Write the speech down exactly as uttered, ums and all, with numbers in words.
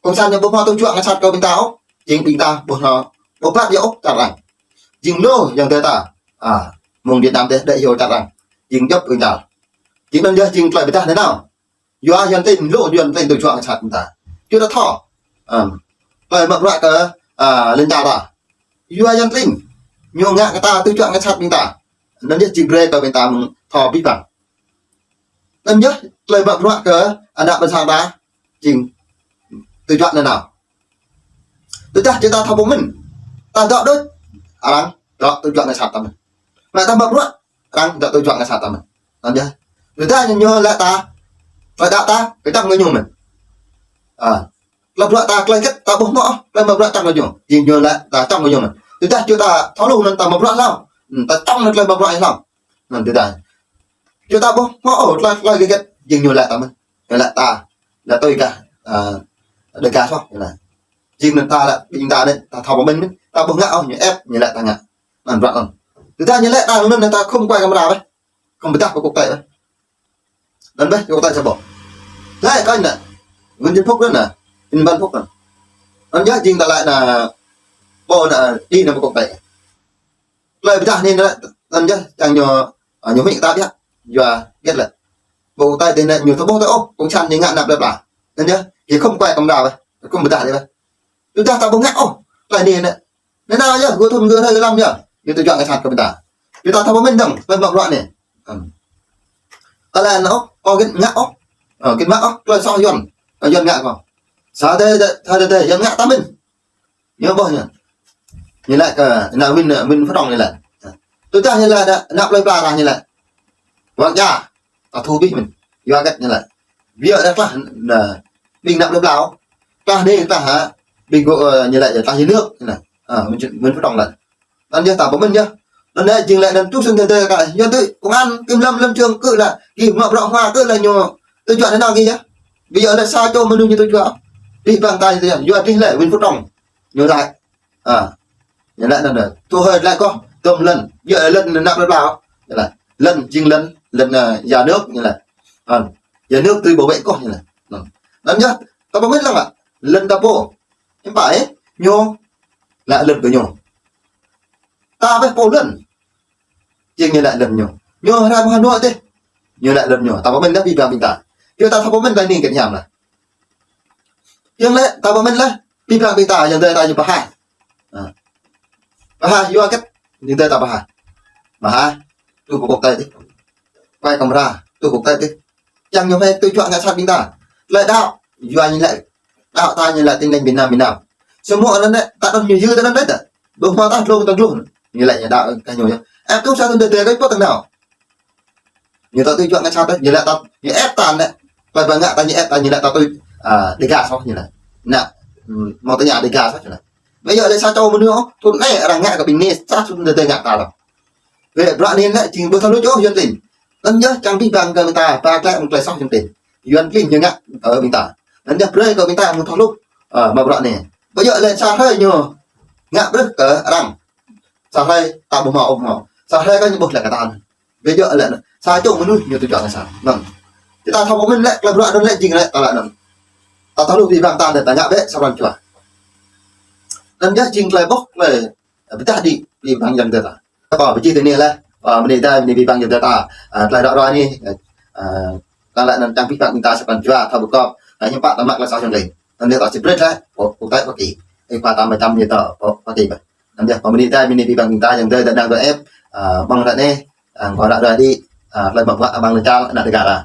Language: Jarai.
Kông san ñu ƀu hmâo tơjuă ngă sat kơ ƀing ta ôh. Jing ƀing ta ƀu hmâo, ƀu pap yơh ôh čar arăng. Jing lu yang tơ ta. A, mơ̆ng Việt Nam tơ đĕ yơh čar arăng. Jing djŏp ƀing ta. Jing anŭn yơh jing tơlơi pơdah nanao. Yua Yuan Klin lu Yuan Klin tơjuă ngă sat ƀing ta. Čuh ta thâo. Ăm. Tơlơi mă bruă kơ, a, lŏn čar ta. Yua Yuan Klin. Ñu ngă kơ ta tơjuă ngă sat ƀing ta. Anŭn yơh jing brơi kơ ƀing ta mơ̆ng thâo abih bang. Anŭn yơh tơlơi mă bruă kơ ană ƀôn sang ta jing tơjuă nanao. Tơdah či ta thâo pơmĭn, ta dŏ đôč, arăng dŏ tơjuă ngă sat ta mơ̆n. Mă ta mă bruă, arăng dŏ tơjuă ngă sat ta mơ̆n. Anŭn yơh. Tơdah ñu lĕ ta, tơlơi đaŏ ta kơčŏng kơ ñu mơ̆n. A, tơlơi bruă ta tơlơi hơget ta ƀu hmâo, tơlơi mă bruă čŏng kơ ñu. Jing ñu lĕ ta čŏng kơ ñu mơ̆n. Tơdah či ta thâo lu anŭn ta mă bruă hlâo. Hm, ta čŏng anŭn tơlơi mă bruă hlâo. Anŭn tơdah či ta ƀu hmâo ôh tơlơi, tơlơi hơget, jing ñu lĕ ta mơ̆n. Ñu lĕ ta, lĕ tui kah, a, Đêga soh, ñu lĕ. Jing anŭn ta lĕ, ƀing ta anai, ta thâo pơmĭn mơ̆n, ta ƀu ngă ôh, ñu ĕp, ñu lĕ ta ngă. Anŭn bruă anŭn. Tơdah ñu lĕ ta anŭn, ta khŏm kuai kamra ƀĕ. Khŏm pơdah pơ kŏk tơi ƀĕ. Anŭn ƀĕ, kŏk tơi sa boh. Lĕ kơ anai. Nguyễn Xuân Phúc anŭn anai. Nguyễn Văn Phúc anŭn. Anŭn yơh jing ta lĕ anai, ƀu anai, đĭ anai pơ kŏk tơi. Tơlơi pơdah anai lĕ, anŭn yơh, čang ñu, a, ñu huĭ kơ ta biă. Yua hơget lĕ. Pơ kŏk tơi tơ anai ñu thâo ƀuh tơ ôh, kông san ñu ngă anăp plơi pla. Anŭn yơh, ñu khŏm kuai kamra ƀĕ. Khŏm pơdah đĭ ƀĕ. Tơdah ta ƀu ngă ôh, tơlơi anai anai. Anai nao yơh, gơ̆ thun gơ̆ hrơi gơ̆ lăm yơh. Ñu tơjuă ngă sat kơ ƀing ta. Či ta thâo pơmĭn dơ̆ng, tơlơi mă bruă anai. Ăm. Ta lĕ anŭn ôh, kâo hơget ngă ôh. Ơ, hơget mă ôh, tơlơi soh Yuan. Ơ, Yuan ngă kâo. Sa tơ, sa tơ, tơ, Yuan ngă ta mĭn. Ñu ƀuh ñu. Ñu lĕ kơ, ană Nguyễn, Nguyễn Phú Trọng ñu lĕ. Tơdah ñu lĕ ană, ană plơi pla ta ñu lĕ. Wăt ia, ta thu abih mơ̆n. Yua hơget ñu lĕ. Biă đa klah, ană, ƀing ană plơi pla. Klah anai, klah hă. Ƀing gơ̆, ơ, ñu lĕ, klah nhà nước, ñu lĕ. A, Nguyễn, Nguyễn Phú Trọng lĕ. Anŭn yơh ta pơmĭn yơh. Anŭn lĕ jing lĕ anŭn tŭ sŭn tơdơi kơ Yuan tui công an kiểm lâm lâm trường kơ lĕ gih mă bruă hmua kơ lĕ ñu tơjuă nanao gih yơh. Ƀu djơ̆ lĕ sa čô mơnuih ñu tơjuă. Abih bang ta ñu tơjuă. Yua hơget lĕ Nguyễn Phú Trọng. Ñu lĕ. A. Ñu lĕ anŭn anai. Tui hơi lĕ kâo. Tơm lŏn. Ƀu djơ̆ lĕ lŏn ană plơi pla. Ñu lĕ. Lŏn jing lŏn. Lŏn, a, nhà nước ñu lĕ. A. Nhà nước tui bảo vệ kâo ñu lĕ. Anŭn. Anŭn yơh. Ta pơmĭn lăng a. Lŏn ta pô. Hiư̆m pă, ơ? Ñu. Lĕ lŏn kơ ñu. Ta ƀĕ pô lŏn. Jing ñu lĕ lŏn ñu. Ñu rai mơ̆ng Hà Nội tơ. Ñu lĕ lŏn ñu. Ta pơmĭn lĕ abih bang ƀing ta. Yua ta thâo pơmĭn ta anai kơ hiam lĕ. Jing lĕ ta pơmĭn lĕ. Abih bang ƀing ta, yang tơ ta ñu pơhaih. A. Pơhaih yua hơget. Yang tơ ta pơhaih. Pơhaih. Tŭ pơ kŏk tơi tơ. Kuai kamra. Tŭ kŏk tơi tơ. Čang ñu hmâo tơjuă ngă sat ƀing ta. Tơlơi đaŏ. Yua ñu lĕ. Đaŏ ta ñu lĕ Tin Lành Việt Nam, Việt Nam. Samơ̆ anŭn lĕ, ta anŭn ñu yua ta anŭn lĕ ta. Ƀu hmâo ta hlŏng ta glông. Ñu lĕ ñu đaŏ kơ ñu yơh. Ĕp tŭ sa tơdơi tơdơi kơ pô tơnao. Ñu ta tơjuă ngă sat ta, ñu lĕ ta, ñu ĕp ta lĕ. Plơi pla ngă ta ñu ĕp ta ñu lĕ ta tui, a, Đêga soh ñu lĕ. Ană, ưm, hmâo tơña Đêga soh ñu lĕ. Ƀu djơ̆ lĕ sa čô mơnuih ôh, thun anai arăng ngă kơ ƀing anai, sa čô tơdơi ngă ta lĕ. Wĕ bruă anai lĕ jing ƀu thâo lu čô Yuan Klin. Anŭn yơh čang abih bang kơ ƀing ta, ba klĕ mơ̆ng tơlơi soh Yuan Klin. Yuan Klin ñu ngă kơ ƀing ta. Anŭn yơh brơi kơ ƀing ta mơ̆ng thâo lu, ơ, mă bruă anai. Ƀu djơ̆ lĕ sa hrơi ñu ngă brơi kơ arăng. Sa hrơi ta ƀu hmâo ôh hmâo. Sa hrơi kơ ñu ƀuh lĕ kơ ta. Ƀu djơ̆ lĕ sa čô mơnuih ñu tơjuă ngă sat. Anŭn. Či ta thâo pơmĭn lĕ, tơlơi bruă anŭn lĕ jing lĕ ta lĕ anŭn. Ta thâo lu abih bang ta lĕ ta ngă ƀĕ sa pran jua. Anŭn yơh jing tơlơi ƀuh, tơlơi pơdah đĭ abih bang yang tơ ta. Kâo pơčih tui anai lĕ, a, bơni ta, bơni abih bang yang tơ ta, a, tơlơi ră ruai anai, a, kâo lĕ anŭn čang abih bang ƀing ta sa pran jua, thâo pơkŏp, a, hiư̆m pă ta mă tơlơi soh Yuan Klin. Anŭn yơh ta či brơi lĕ, pô, pô tơi pơkĭ. Ih, pă ta mă čăm ñu tơ, pô, pơkĭ ƀĕ. Anŭn yơh, pơmĭn ta, bơni abih bang ƀing ta yang tơ, tơdang tơ ĕp, a, ƀơ̆ng ră anai, a, kâo ră ruai đĭ, a, tơlơi mă bruă abih bang lŏn čar, ană Đêga ta.